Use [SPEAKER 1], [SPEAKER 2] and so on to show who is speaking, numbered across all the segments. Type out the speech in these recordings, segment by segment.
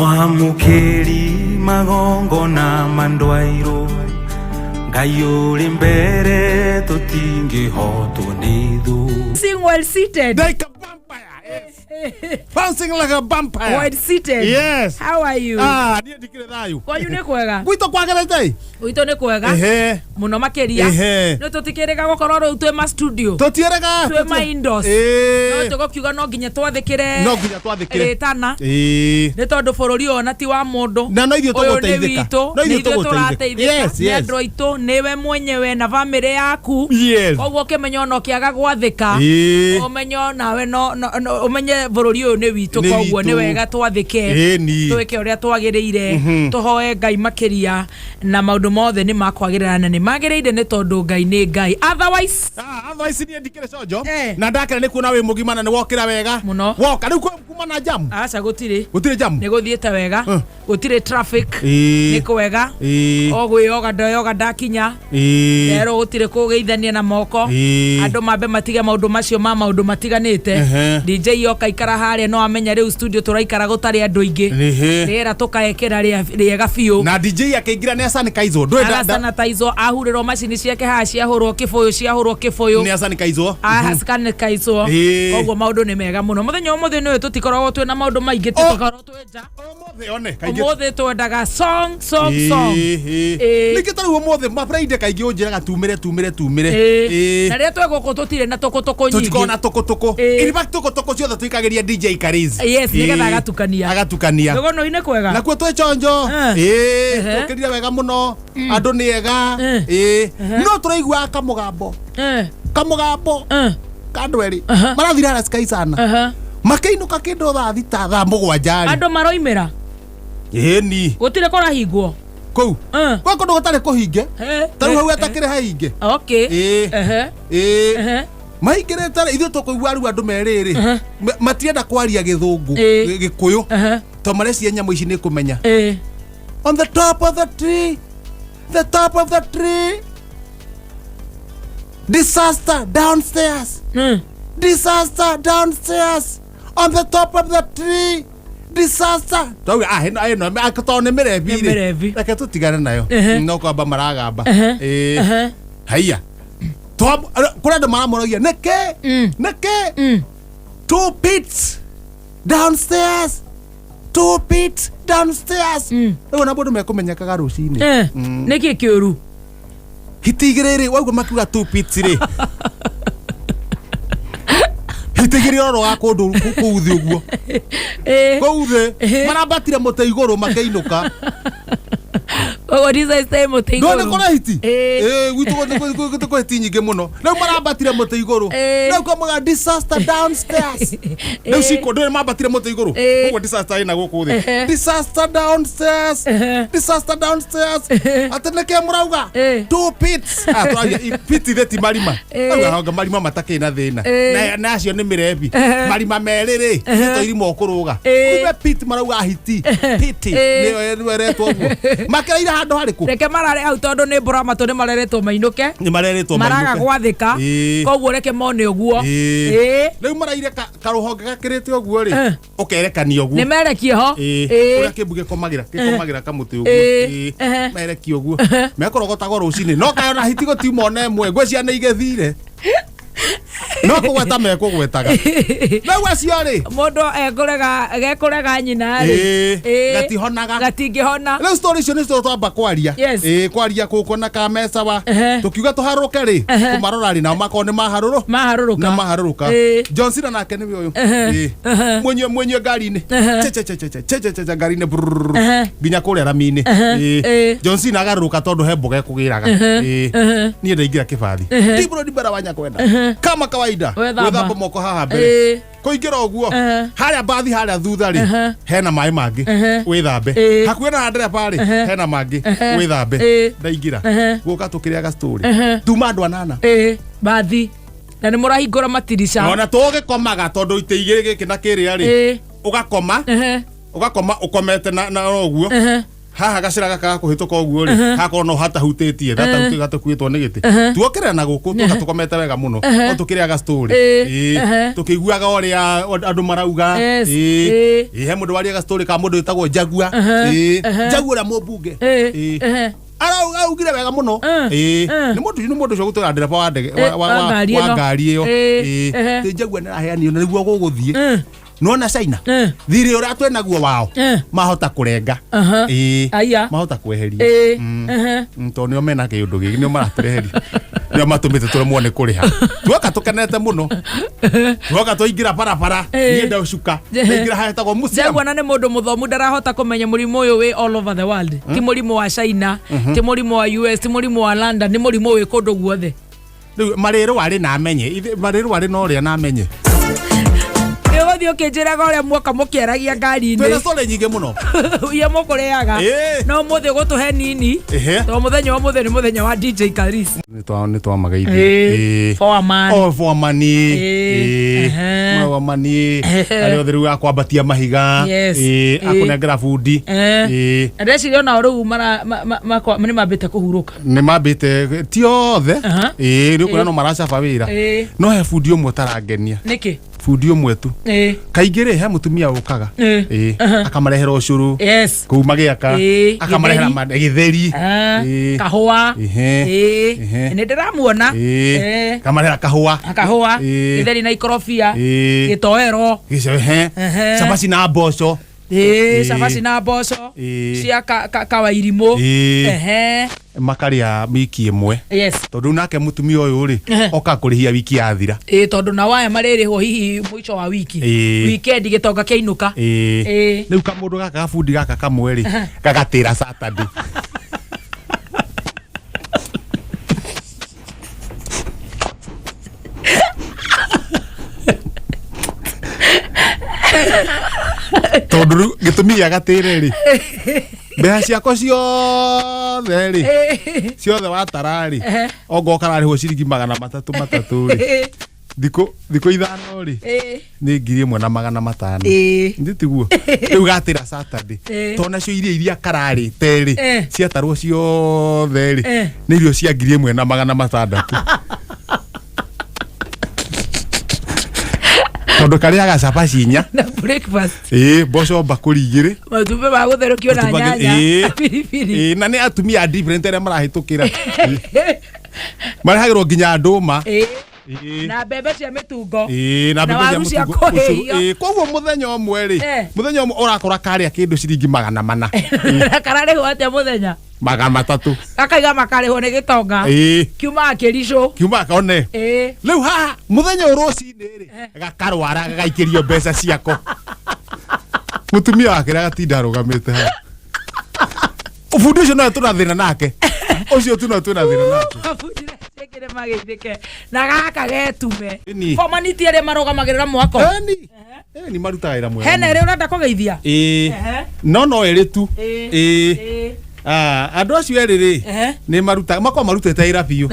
[SPEAKER 1] Mwamũkĩri magongona mandwairũ, Ngai ũrĩ mbere tũtingĩhotwo nĩ thũ.
[SPEAKER 2] Sing while seated.
[SPEAKER 3] Like a vampire. Yes. Bouncing like a vampire.
[SPEAKER 2] While seated.
[SPEAKER 3] Yes.
[SPEAKER 2] How are you?
[SPEAKER 3] Ah, niĩ ndikĩrĩ thayũ.
[SPEAKER 2] Kwanyu nĩ kwega.
[SPEAKER 3] Gwitũ kwagĩrĩte?
[SPEAKER 2] Gwitũ nĩ kwega.
[SPEAKER 3] Ehe.
[SPEAKER 2] Mũno makĩria.
[SPEAKER 3] Ehe.
[SPEAKER 2] Nĩ tũtikĩrĩga gũkorwo rĩu twĩ ma studio.
[SPEAKER 3] Tũtiĩrĩga.
[SPEAKER 2] Twĩ ma indoors.
[SPEAKER 3] Ĩĩ.
[SPEAKER 2] No tũgũkiuga no nginya twathĩkĩre.
[SPEAKER 3] No nginya twathĩkĩre.
[SPEAKER 2] Rĩtana.
[SPEAKER 3] Ĩĩ.
[SPEAKER 2] Nĩ tondũ bũrũri ũyũ ona ti wa mũndũ.
[SPEAKER 3] Na no ithuĩ
[SPEAKER 2] Ũyũ nĩ
[SPEAKER 3] tũgũteithĩka.
[SPEAKER 2] witũ.
[SPEAKER 3] No
[SPEAKER 2] Nĩ
[SPEAKER 3] ithuĩ
[SPEAKER 2] ithuĩ
[SPEAKER 3] tũgũteithĩka.
[SPEAKER 2] tũrateithĩka.
[SPEAKER 3] Yes,
[SPEAKER 2] Nĩ
[SPEAKER 3] yes.
[SPEAKER 2] andũ aitũ, nĩwe mwenyewe na bamĩrĩ yaku.
[SPEAKER 3] Yes.
[SPEAKER 2] Koguo ũkĩmenya ona ũkĩaga gwathĩka.
[SPEAKER 3] Ĩĩ.
[SPEAKER 2] Ũmenye onawe no ũmenye bũrũri ũyũ nĩ witũ
[SPEAKER 3] Nĩ
[SPEAKER 2] koguo nĩ
[SPEAKER 3] witũ.
[SPEAKER 2] wega twathĩke.
[SPEAKER 3] Ĩni.
[SPEAKER 2] Twĩke ũrĩa twagĩrĩire. Tũhoe Ngai makĩria na maũndũ mothe nĩ makwagĩrĩra na nĩ magĩrĩire nĩ tondũ Ngai nĩ Ngai. Otherwise
[SPEAKER 3] Ah, otherwise niĩ ndikĩrĩ conjo
[SPEAKER 2] Eh.
[SPEAKER 3] na ndakena nĩ kuona wĩ mũgima na nĩ wokĩra wega
[SPEAKER 2] Mũno.
[SPEAKER 3] woka rĩu kuma na jamu
[SPEAKER 2] aca gũtirĩ.
[SPEAKER 3] gũtirĩ jamu
[SPEAKER 2] Nĩ gũthiĩte wega.
[SPEAKER 3] Eh.
[SPEAKER 2] Gũtirĩ traffic.
[SPEAKER 3] Ĩĩ.
[SPEAKER 2] Nĩ kwega.
[SPEAKER 3] Ĩĩ.
[SPEAKER 2] O gwĩyoga ndoyoga ndakinya.
[SPEAKER 3] Ĩĩ.
[SPEAKER 2] Rero gũtirĩ kũgeithania na moko.
[SPEAKER 3] Ĩĩ.
[SPEAKER 2] Andũ mambe matige maũndũ macio ma maũndũ matiganĩte.
[SPEAKER 3] Ehe.
[SPEAKER 2] DJ oka ikara harĩa no amenya rĩu studio tũraikara gũtarĩ andũ aingĩ.
[SPEAKER 3] Ehe.
[SPEAKER 2] Rĩera tũkaekĩra rĩega biũ.
[SPEAKER 3] Na DJ akĩingĩra nĩ asanitaizwo ndũĩ
[SPEAKER 2] Agasanitaizwo ahurĩrwo macini ciake haha ciahũrwo kĩbũyũ ciahũrwo kĩbũyũ.
[SPEAKER 3] Nĩ asanitaizwo.
[SPEAKER 2] Asanitaizwo.
[SPEAKER 3] Ĩĩ.
[SPEAKER 2] Koguo maũndũ nĩ mega mũno. Mũthenya wa ũmũthĩ nĩũĩ tũtikoragwo twĩna maũndũ maingĩ
[SPEAKER 3] Oh.
[SPEAKER 2] tũkoragwo twĩ nja.
[SPEAKER 3] Ũmũthĩ one kaingĩ
[SPEAKER 2] Ũmũthĩ twendaga song song song.
[SPEAKER 3] Ĩĩ.
[SPEAKER 2] Ĩĩ.
[SPEAKER 3] Ningĩ ta rĩu ũmũthĩ ma Friday kaingĩ ũnjĩraga tumĩre tumĩre tumĩre.
[SPEAKER 2] Ĩĩ.
[SPEAKER 3] Ĩĩ.
[SPEAKER 2] Na rĩrĩa twĩ gũkũ tũtirĩ na tũkũtũkũ nyingĩ.
[SPEAKER 3] Tũtikoragwo na tũkũtũkũ.
[SPEAKER 2] Ĩĩ.
[SPEAKER 3] In fact tũkũtũkũ ciothe tũikagĩria DJ Kariz.
[SPEAKER 2] Yes, nĩgetha
[SPEAKER 3] Ĩĩ.
[SPEAKER 2] agatukania.
[SPEAKER 3] Agatukania.
[SPEAKER 2] Rũgano-inĩ kwega.
[SPEAKER 3] Nakuo twĩ chonjo.
[SPEAKER 2] Eh.
[SPEAKER 3] Ĩĩ,
[SPEAKER 2] Ehe.
[SPEAKER 3] tũkĩrire wega mũno. Andũ nĩ ega.
[SPEAKER 2] Eh.
[SPEAKER 3] Ĩĩ. No tũraiguaga kamũgambo.
[SPEAKER 2] Eh.
[SPEAKER 3] Kamũgambo.
[SPEAKER 2] Eh.
[SPEAKER 3] Ka andũ erĩ.
[SPEAKER 2] Aha.
[SPEAKER 3] Marathire harĩa Sky sana.
[SPEAKER 2] Aha.
[SPEAKER 3] Makĩinũka kĩndũ thaa thita thaa mũgwanja rĩ.
[SPEAKER 2] Andũ maroimĩra.
[SPEAKER 3] Ĩni.
[SPEAKER 2] Gũtirĩ kũrahingwo.
[SPEAKER 3] Kũu.
[SPEAKER 2] Eh.
[SPEAKER 3] Gwĩ kũndũ gũtarĩ kũhinge.
[SPEAKER 2] Eh.
[SPEAKER 3] Ta rĩu hau etakĩrĩ hahinge.
[SPEAKER 2] Okay.
[SPEAKER 3] Ĩĩ.
[SPEAKER 2] Ehe.
[SPEAKER 3] Ĩĩ.
[SPEAKER 2] Ehe.
[SPEAKER 3] Maingĩrĩte rĩ, ithuĩ tũkũigua rĩu andũ merĩrĩ
[SPEAKER 2] Ehe.
[SPEAKER 3] Matienda kwaria gĩthũngũ
[SPEAKER 2] Ĩĩ.
[SPEAKER 3] gĩkũyũ
[SPEAKER 2] Ehe.
[SPEAKER 3] to marecia nyamũ ici nĩ kũmenya.
[SPEAKER 2] Ĩĩ.
[SPEAKER 3] On the top of the tree, the top of the tree, disaster downstairs, disaster downstairs, on the top of the tree, disaster. Twauga ah ĩno ĩno tondũ nĩ mĩrebi
[SPEAKER 2] Nĩ
[SPEAKER 3] rĩ
[SPEAKER 2] mĩrebi.
[SPEAKER 3] Reke tũtigane nayo.
[SPEAKER 2] Ehe.
[SPEAKER 3] No kwamba maragamba.
[SPEAKER 2] Ehe.
[SPEAKER 3] Ĩĩ.
[SPEAKER 2] Ehe.
[SPEAKER 3] Haiya, kũrĩ andũ maramũragia nĩkĩ nĩkĩ two pits downstairs, two pits downstairs. Rĩu ona mũndũ mekũmenyekaga rũcinĩ.
[SPEAKER 2] Eh. Nĩkĩ kĩũru?
[SPEAKER 3] Hiti igĩrĩ rĩ waigua makiuga two pits rĩ hiti igĩrĩ oroga kũndũ kũu thĩ ũguo.
[SPEAKER 2] Ĩĩ.
[SPEAKER 3] Kũu thĩ
[SPEAKER 2] Eh.
[SPEAKER 3] marambatire mũtĩ igũrũ makĩinũka.
[SPEAKER 2] Koguo disaster ĩ mũtĩ
[SPEAKER 3] Ndũĩ nĩ
[SPEAKER 2] igũrũ.
[SPEAKER 3] kũrĩ hiti.
[SPEAKER 2] Ĩĩ.
[SPEAKER 3] Ĩĩ, gwitũ gwitũ kwĩ hiti nyingĩ mũno. Rĩu marambatire mũtĩ igũrũ.
[SPEAKER 2] Ĩĩ.
[SPEAKER 3] Rĩu kwamũga disaster downstairs. Rĩu
[SPEAKER 2] Ĩĩ.
[SPEAKER 3] ciko ndũĩ mambatire mũtĩ igũrũ.
[SPEAKER 2] Ĩĩ.
[SPEAKER 3] Koguo disaster ĩna gũkũ thĩ.
[SPEAKER 2] Ehe.
[SPEAKER 3] Disaster downstairs.
[SPEAKER 2] Ehe.
[SPEAKER 3] Disaster downstairs.
[SPEAKER 2] Ehe.
[SPEAKER 3] Atĩ nĩkĩ mũrauga?
[SPEAKER 2] Ĩĩ.
[SPEAKER 3] Two pits. Ah, tũrauga pit ithe ti marima.
[SPEAKER 2] Ĩĩ.
[SPEAKER 3] Rĩu honga marima matakĩrĩ na thĩna.
[SPEAKER 2] Ĩĩ.
[SPEAKER 3] Na acio nĩ mĩrebi.
[SPEAKER 2] Ehe.
[SPEAKER 3] Marima merĩ rĩ,
[SPEAKER 2] Ehe.
[SPEAKER 3] nĩ irima ũkũrũga.
[SPEAKER 2] Ĩĩ.
[SPEAKER 3] Kumbe pit marauga hiti. Pit.
[SPEAKER 2] Ĩĩ.
[SPEAKER 3] Nĩyo nĩyo ĩretwo ũguo. Makĩraire handũ harĩkũ?
[SPEAKER 2] Reke marare hau tondũ nĩ mbũramatũ nĩ mareretwo mainũke.
[SPEAKER 3] Nĩ mareretwo
[SPEAKER 2] Maraga
[SPEAKER 3] mainũke.
[SPEAKER 2] gwathĩka.
[SPEAKER 3] Ĩĩ.
[SPEAKER 2] Koguo reke mone ũguo.
[SPEAKER 3] Ĩĩ.
[SPEAKER 2] Ĩĩ.
[SPEAKER 3] Rĩu maraire karũhonge gakĩrĩte ũguo rĩ
[SPEAKER 2] Eh.
[SPEAKER 3] ũkerekania ũguo.
[SPEAKER 2] Nĩ merekie ho.
[SPEAKER 3] Ĩĩ.
[SPEAKER 2] Ĩĩ.
[SPEAKER 3] Ũrĩa kĩmbu gĩkomagĩra gĩkomagĩra kamũtĩ ũguo.
[SPEAKER 2] Ĩĩ.
[SPEAKER 3] Ĩĩ.
[SPEAKER 2] Ehe.
[SPEAKER 3] Merekie ũguo mekũrogotagwo rũcinĩ no kaĩ ona hiti gũtiuma ona ĩmwe ngwĩciria nĩ igĩthire no kũgweta mekũgwetaga rĩu acio rĩ
[SPEAKER 2] Mũndũ ekũrega gekũrega nyina rĩ.
[SPEAKER 3] Ĩĩ.
[SPEAKER 2] Ĩĩ.
[SPEAKER 3] Gatihonaga.
[SPEAKER 2] Gatingĩhona.
[SPEAKER 3] Rĩu story icio nĩcio twamba kwaria.
[SPEAKER 2] Yes.
[SPEAKER 3] Ĩĩ, kwaria kũkũ na kamecawa
[SPEAKER 2] Ehe.
[SPEAKER 3] tũkiuga tũharũrũke rĩ
[SPEAKER 2] Ehe.
[SPEAKER 3] kũmarora rĩ nao makorwo nĩ maharũrũ
[SPEAKER 2] Maharũrũka.
[SPEAKER 3] na maharũrũka.
[SPEAKER 2] Ĩĩ.
[SPEAKER 3] John Cena nake nĩwe ũyũ.
[SPEAKER 2] Ehe.
[SPEAKER 3] Ĩĩ.
[SPEAKER 2] Ehe.
[SPEAKER 3] Mwenye mwenye ngari-inĩ
[SPEAKER 2] Ehe.
[SPEAKER 3] che che che che che che che che ngari-inĩ brrrr.
[SPEAKER 2] Ehe.
[SPEAKER 3] Nginya kũrĩa rami-inĩ.
[SPEAKER 2] Ehe.
[SPEAKER 3] Ĩĩ.
[SPEAKER 2] Ĩĩ.
[SPEAKER 3] John Cena agarũrũka tondũ he mboga ĩkũgĩraga.
[SPEAKER 2] Ehe.
[SPEAKER 3] Ĩĩ.
[SPEAKER 2] Ehe.
[SPEAKER 3] Niĩ ndaingĩra kĩbathi ndibro ndibera wanyakwenda kama kawaida
[SPEAKER 2] Wethamba.
[SPEAKER 3] gwĩthamba moko haha mbere
[SPEAKER 2] Ĩĩ.
[SPEAKER 3] kũingĩra ũguo
[SPEAKER 2] Ehe.
[SPEAKER 3] harĩa mbathi harĩa thutha rĩ
[SPEAKER 2] Ehe.
[SPEAKER 3] hena maĩ mangĩ
[SPEAKER 2] Ehe.
[SPEAKER 3] wĩthambe
[SPEAKER 2] Ĩĩ.
[SPEAKER 3] hakuhĩ na ndereba rĩ
[SPEAKER 2] Ehe.
[SPEAKER 3] hena mangĩ
[SPEAKER 2] Ehe.
[SPEAKER 3] wĩthambe
[SPEAKER 2] Ĩĩ.
[SPEAKER 3] ndaingĩra
[SPEAKER 2] Ehe.
[SPEAKER 3] gũka tũkĩrĩaga story
[SPEAKER 2] Ehe.
[SPEAKER 3] tuma andũ anana.
[SPEAKER 2] Ĩĩ. Bathi. Na nĩ mũrahingũra matirica.
[SPEAKER 3] Ona tũgĩkomaga tondũ itĩ igĩrĩ gĩkĩ na kĩrĩa rĩ
[SPEAKER 2] Ĩĩ.
[SPEAKER 3] ũgakoma
[SPEAKER 2] Ehe.
[SPEAKER 3] ũgakoma ũkomete na ũguo.
[SPEAKER 2] Ehe.
[SPEAKER 3] Haha gacĩra gaka gakũhĩtũka ũguo rĩ, hakorwo no hatahutĩtie gatahutĩtie gatakuĩtwo nĩ gĩtĩ, tuokĩrĩra na gũkũ twoka tũkomete wega mũno, o tũkĩrĩaga story. Tũkĩiguaga ũrĩa andũ marauga. He mũndũ wariaga story ka mũndũ wĩtagwo Jagua. Jagua ũrĩa mũmbunge. Arauga augire wega mũno. Nĩ mũndũ nĩ mũndũ ũcio gũtwĩra ndereba wa ndege
[SPEAKER 2] wa ngari
[SPEAKER 3] wa
[SPEAKER 2] ĩno.
[SPEAKER 3] Ngari ĩyo. Tĩ Jagua nĩ araheanio na nĩguo gũgũthiĩ nona China thirĩ ũrĩa twĩnaguo wao mahota kũrenga.
[SPEAKER 2] Aya.
[SPEAKER 3] Mahota kweheria. Tondũ nĩo mena kĩũndũ gĩkĩ, nĩo maratũreheria, nĩo matũmĩte tũremwo nĩ kũrĩha. Tuoka tũkenete mũno, tuoka twaingĩra barabara, niĩ ndacuka ndaingĩra hahetagwo museum.
[SPEAKER 2] Jaguar na nĩ mũndũ mũthomu, ndarahota kũmenya mũrimũ ũyũ wĩ all over the world. Ti mũrimũ wa China, ti mũrimũ wa US, ti mũrimũ wa London, nĩ mũrimũ wĩ kũndũ guothe.
[SPEAKER 3] Rĩu marĩrũ arĩ na amenye. Marĩrũ arĩ na ũrĩa na amenye.
[SPEAKER 2] Nĩ ũgũthiĩ ũkĩnjĩraga ũrĩa muoka mũkĩaragia
[SPEAKER 3] Twĩna
[SPEAKER 2] ngari-inĩ
[SPEAKER 3] story nyingĩ mũno.
[SPEAKER 2] Iria mũkũrĩaga. No mũthĩ ũgũtũhe nini tondũ mũthenya wa mũthĩ nĩ mũthenya wa DJ Karis.
[SPEAKER 3] Nĩ twamageithia.
[SPEAKER 2] Foreman.
[SPEAKER 3] Oh, foreman. Foreman arĩa othe rĩu akwambatia mahiga. Akũnengera bundi.
[SPEAKER 2] Na ndeciria onao rĩu nĩ mambĩte kũhurũka.
[SPEAKER 3] Nĩ mambĩte, ti othe. Rĩu kuona no maracaba wĩra. No he bundi ũmwe ũtarangenia.
[SPEAKER 2] Nĩkĩ?
[SPEAKER 3] Bundi ũmwe tu. Kaingĩ rĩ, he mũtumia ũkaga. Akamarehera ũcũrũ kũu magĩaka. Akamarehera
[SPEAKER 2] gĩtheri.
[SPEAKER 3] Gĩtheri.
[SPEAKER 2] Kahũa. Nĩ ndĩramuona.
[SPEAKER 3] Kamarehera kahũa.
[SPEAKER 2] Kahũa, gĩtheri na ikorobia, gĩtoero.
[SPEAKER 3] Cabaci na mboco.
[SPEAKER 2] Cabaci na mboco cia kawairimũ.
[SPEAKER 3] Makarĩa wiki ĩmwe. Tondũ rĩu nake mũtumia ũyũ rĩ, oka kũrĩhia wiki yathira.
[SPEAKER 2] Tondũ na waya marĩrĩhwo hihi mũico wa wiki. Weekend gĩtonga kĩainũka.
[SPEAKER 3] Rĩu kamũndũ gaka gabundi gaka kamwe rĩ, gagatĩra Saturday. Tondũ rĩu gĩtũmi gĩa gatĩre rĩ, mbeca ciakwa ciothe rĩ, ciothe watara rĩ, ongorwo kararĩhwo ciringi 300 300 rĩ, thikũ 5 rĩ, nĩ 1,500. Nĩ tiguo rĩu gatĩra Saturday? Tondũ nacio irio iria kararĩte rĩ, ciatarwo ciothe rĩ, nĩ irio cia 1,600, tondũ karĩaga cabaci 4
[SPEAKER 2] Na breakfast.
[SPEAKER 3] Mboco mbakũri 2.
[SPEAKER 2] Matumbĩ ma gũtherũkio na
[SPEAKER 3] Matumbĩ
[SPEAKER 2] nyanya na biribiri.
[SPEAKER 3] Na nĩ atumia different arĩa marahĩtũkĩra marehagĩrwo nginya ndũma.
[SPEAKER 2] Na mbembe cia mĩtungo.
[SPEAKER 3] Na
[SPEAKER 2] Na
[SPEAKER 3] mbembe cia
[SPEAKER 2] waru cia
[SPEAKER 3] mũtungo.
[SPEAKER 2] kũhĩhio.
[SPEAKER 3] Koguo mũthenya ũmwe rĩ, mũthenya ũmwe ũrakora karĩa kĩndũ ciringi 400.
[SPEAKER 2] Kararĩhwo atĩa mũthenya?
[SPEAKER 3] 300.
[SPEAKER 2] Gakaiga makarĩhwo nĩ gĩtonga kiumaga kĩricũ.
[SPEAKER 3] Kiuma one. Rĩu haha mũthenya ũyũ rũcinĩ rĩ, gakarwara, gagaikĩrio mbeca ciako, mũtumia wake agatinda arũgamĩte hau. Bundi ũcio nowe tũna thĩna nake, ũcio tu no twĩna thĩna nake.
[SPEAKER 2] Mabundire ciĩkĩre mageithĩke na gaka getume.
[SPEAKER 3] Ĩni.
[SPEAKER 2] Bomaniti arĩa marũgamagĩrĩra mwako.
[SPEAKER 3] Eni marutaga wĩra mwega
[SPEAKER 2] Hena
[SPEAKER 3] mũno.
[SPEAKER 2] ĩrĩa ũrenda kũgeithia?
[SPEAKER 3] No erĩ tu. Ah, andũ acio erĩ rĩ, nĩ marutaga, makoragwo marutĩte wĩra biũ.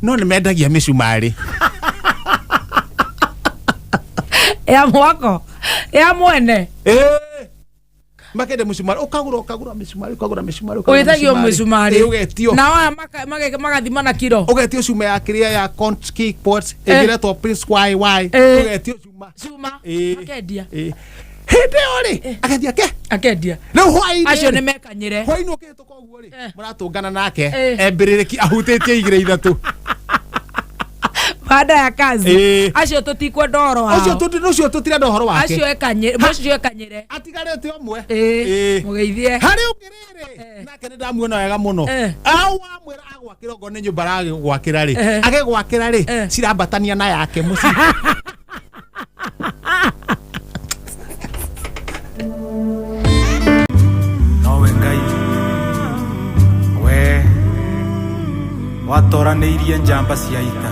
[SPEAKER 3] No nĩ mendagia mĩcumarĩ.
[SPEAKER 2] Ya mwako ya mwene.
[SPEAKER 3] Makende mũcumarĩ, ũkagũra ũkagũra mĩcumarĩ, ũkagũra mĩcumarĩ, ũkagũra
[SPEAKER 2] Wĩtagio mĩcumarĩ.
[SPEAKER 3] Ũgetio.
[SPEAKER 2] Nao aya magathima na kiro.
[SPEAKER 3] Ũgetio cuma ya kĩrĩa ya Conch Pots, ĩngĩretwo Prince YY. Ũgetio cuma.
[SPEAKER 2] Cuma. Makendia.
[SPEAKER 3] Hĩndĩ ĩyo rĩ, akendia ke
[SPEAKER 2] Akendia.
[SPEAKER 3] Rĩu hwaĩ-inĩ
[SPEAKER 2] Acio
[SPEAKER 3] rĩ,
[SPEAKER 2] nĩ mekanyĩre.
[SPEAKER 3] Hwaĩ-inĩ ũkĩhĩtũka ũguo rĩ, mũratũngana nake embĩrĩrĩki ahutĩtie igĩrĩ ithatũ.
[SPEAKER 2] Baada ya kazi. Acio tũtikwenda ũhoro wao.
[SPEAKER 3] Ũcio tũtirenda ũhoro wake.
[SPEAKER 2] Acio ekanyĩre, acio ekanyĩre.
[SPEAKER 3] Atigarĩte ũmwe.
[SPEAKER 2] Mũgeithie.
[SPEAKER 3] Harĩ ũngĩ rĩrĩ, nake nĩ ndamuona wega mũno. Au wamwĩra agwakĩra, okorwo nĩ nyũmba aragwakĩra rĩ, agĩgwakĩra rĩ, cirambatania na yake mũciĩ.
[SPEAKER 1] Nowe Ngai we watoranĩirie njamba cia ita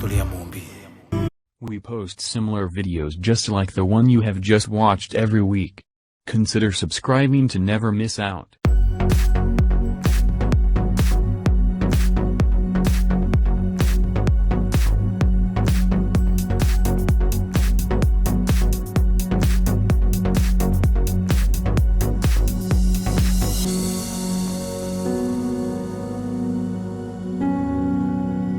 [SPEAKER 1] tũrĩ a Mũmbi.
[SPEAKER 4] We post similar videos just like the one you have just watched every week. Consider subscribing to never miss out.